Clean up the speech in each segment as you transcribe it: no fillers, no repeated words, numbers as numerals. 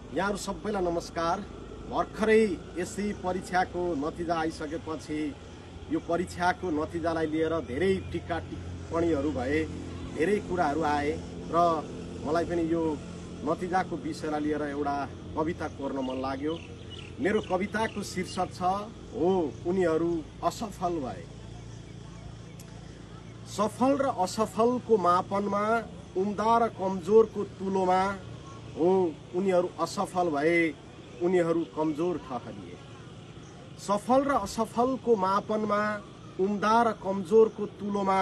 यहाँहरु सबैलाई नमस्कार। भर्खरै यसै परीक्षाको नतिजा आइसकेपछि यो परीक्षाको नतिजालाई लिएर धेरै टीका टिप्पणीहरू भए, धेरै कुराहरू आए र मलाई पनि यो नतिजाको विषयलाई लिएर एउटा कविता कोर्न मन लाग्यो। मेरो कविताको शीर्षक छ हो उनीहरू असफल भए। सफल र असफलको मापनमा, उम्दा र कमजोरको तुलोमा हो उनीहरू असफल भए, उनीहरू कमजोर ठहरिए। सफल र असफलको मापनमा, उम्दा र कमजोरको तुलोमा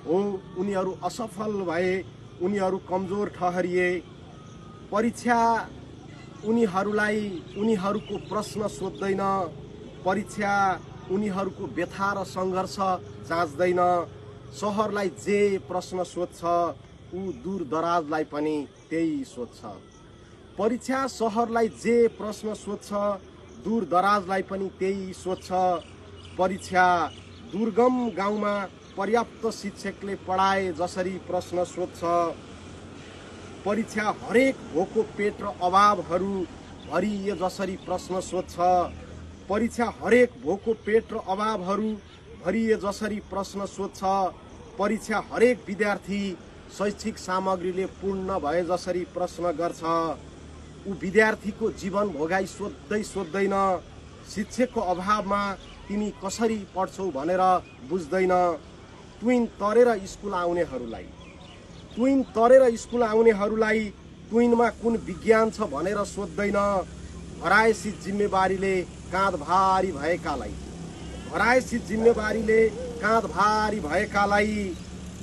हो उनीहरू असफल भए, उनीहरू कमजोर ठहरिए। परीक्षा उनीहरूलाई उनीहरूको प्रश्न सोध्दैन, परीक्षा उनीहरूको व्यथा र सङ्घर्ष जाँच्दैन। सहरलाई जे प्रश्न सोध्छ ऊ दूरदराजलाई पनि त्यही सोध्छ। परीक्षा सहरलाई जे प्रश्न सोध्छ दूरदराजलाई पनि त्यही सोध्छ। परीक्षा दुर्गम गाउँमा पर्याप्त शिक्षकले पढाए जसरी प्रश्न सोध्छ। परीक्षा हरेक भोको पेट र अभावहरू भरिए जसरी प्रश्न सोध्छ। परीक्षा हरेक भोको पेट र अभावहरू भरिए जसरी प्रश्न सोध्छ। परीक्षा हरेक विद्यार्थी शैक्षिक सामग्रीले पूर्ण भए जसरी प्रश्न गर्छ। ऊ विद्यार्थीको जीवन भोगाई सोध्दै सोध्दैन, शिक्षकको अभावमा तिमी कसरी पढ्छौ भनेर बुझ्दैन। ट्विन तरेर स्कुल आउनेहरूलाई ट्विनमा कुन विज्ञान छ भनेर सोध्दैन। घरायसी जिम्मेवारीले काँध भारी भएकालाई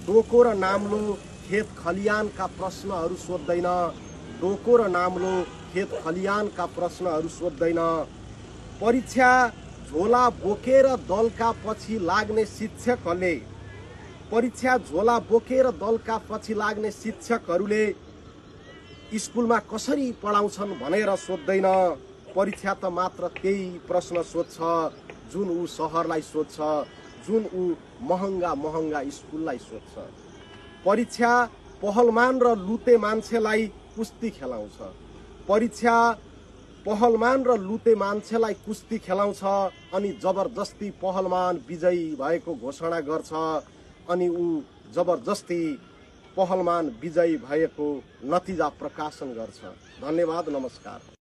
डोको र नाम्लो खेत खलियानका प्रश्नहरू सोध्दैन। डोको र नाम्लो खेत खलियानका प्रश्नहरू सोध्दैन। परीक्षा झोला बोकेर दलका पछि लाग्ने शिक्षकहरूले स्कुलमा कसरी पढाउँछन् भनेर सोध्दैन। परीक्षा त मात्र त्यही प्रश्न सोध्छ जुन ऊ सहरलाई सोध्छ, जुन ऊ महँगा स्कुललाई सोध्छ। परीक्षा पहलमान र लुते मान्छेलाई कुस्ती खेलाउँछ। परीक्षा पहलमान र लुते मान्छेलाई कुस्ती खेलाउँछ अनि जबरजस्ती पहलमान विजयी भएको घोषणा गर्छ अनि ऊ जबरजस्ती पहलमान विजयी भएको नतिजा प्रकाशन गर्छ। धन्यवाद, नमस्कार।